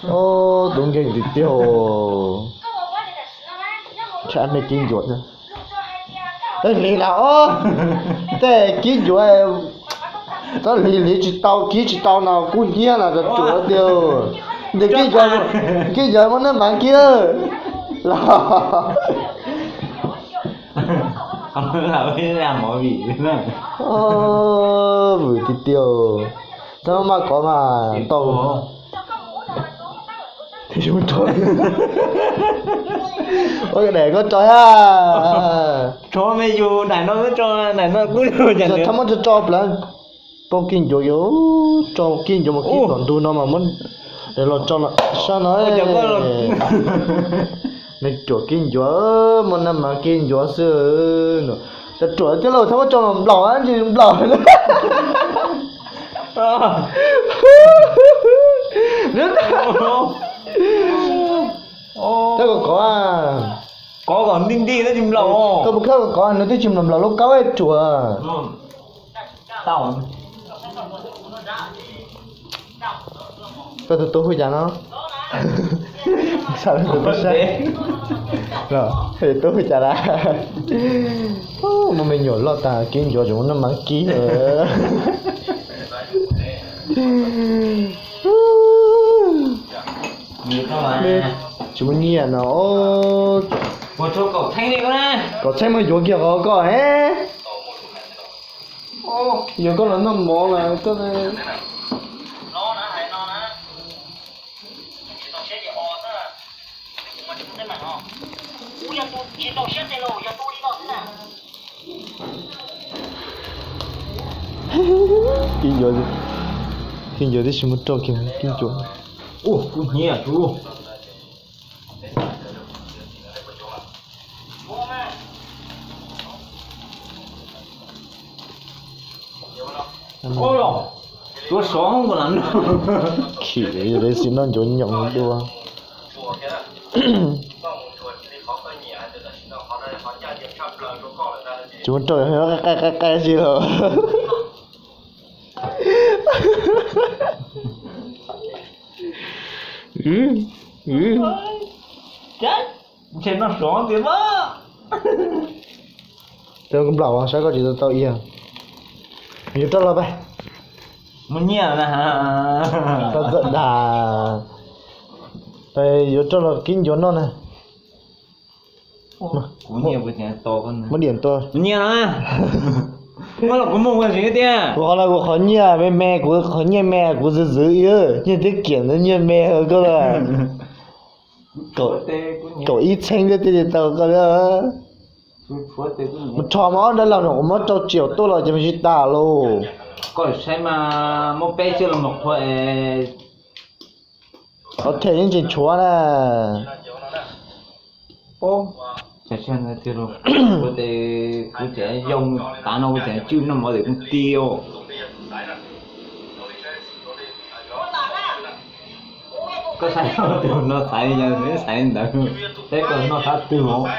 Tus nkeeg tiag tiag. Tshaj me kib ncuav. Li na os, tej kib ncuav, tab hliv hliv tsis tau kib tsis tau no kuj hnyiab no rau ruam tiag. Ntes kib ncuav, kib ncuav muab nab mav kib los. Vwm tiag tiag. Tab maj kov mas tau. Ua daim koj tso ha. Tso me yus daim no, tso daim no kuj yog cas, txhob muab tso tso plawv. Pab kib ncuav yuav tso kib ncuav mas kib tom ntug no mas muab los tso sab no. Nws ruam kib ncuav, muaj nab mav kib ncuav xwb. Cas ruam thiab lauj, txhob muab tso mas nplaum ntsis nplaum. Koj kom kov, kov kom nti nti tab tsis nplaum. Koj puas khawb kom kov, nws twb tsis nplaum nplaum lub kaub ruam. Koj tus tub hu cas no? Tus tub hu, tub hu cas na? Muaj me nyuam loj tas kib ncuav tseem muaj nab mav kib. Tsis muaj nyiaj no. Kaum txheeb mas yuav kiag qhov koj, yuav koj los noj mov mas koj. Kib ncuav, kib ncuav tib si mus rau kiag kib ncuav. Ua kuv hnyiab tsuv. Tuav sov hoob nkaus las no. Khim li xim no ncuav nyoos dua. Tsis muaj rau qe qe qe si los. Ntshe noj sov tiag mas. Cov nplaum saib koj tsis tau tau ia. Yuav rau los pab. Muaj nyiaj na. Tau txawm dag. Yuav rau los kib ncuav noj na. Muab diam tua. Nyiaj na. Muab los kuv mus ua si tiag. Kuv qhov no kuv qhov nyiaj me me, kuv qhov nyiaj me kuv zwv zwv, nyiaj tiab kiam ntawd nyiaj me koj. Kaum ib txheeb thiab thiaj li tau koj. Mus rho mas ob dab laug no kuv muab rau tsiaum tuaj los ces mas tsis tas lauj. Koj saib mas muab peb tsiaj los mus qhuav es. Qhov them yeej tseem tshuav na. Kuv tseem yoo tav no kuv tseem tswj noj mov tias kuv ti. Koj xaiv tus no xaiv li cas xaiv li ntawd, peb koj noj qab twg os.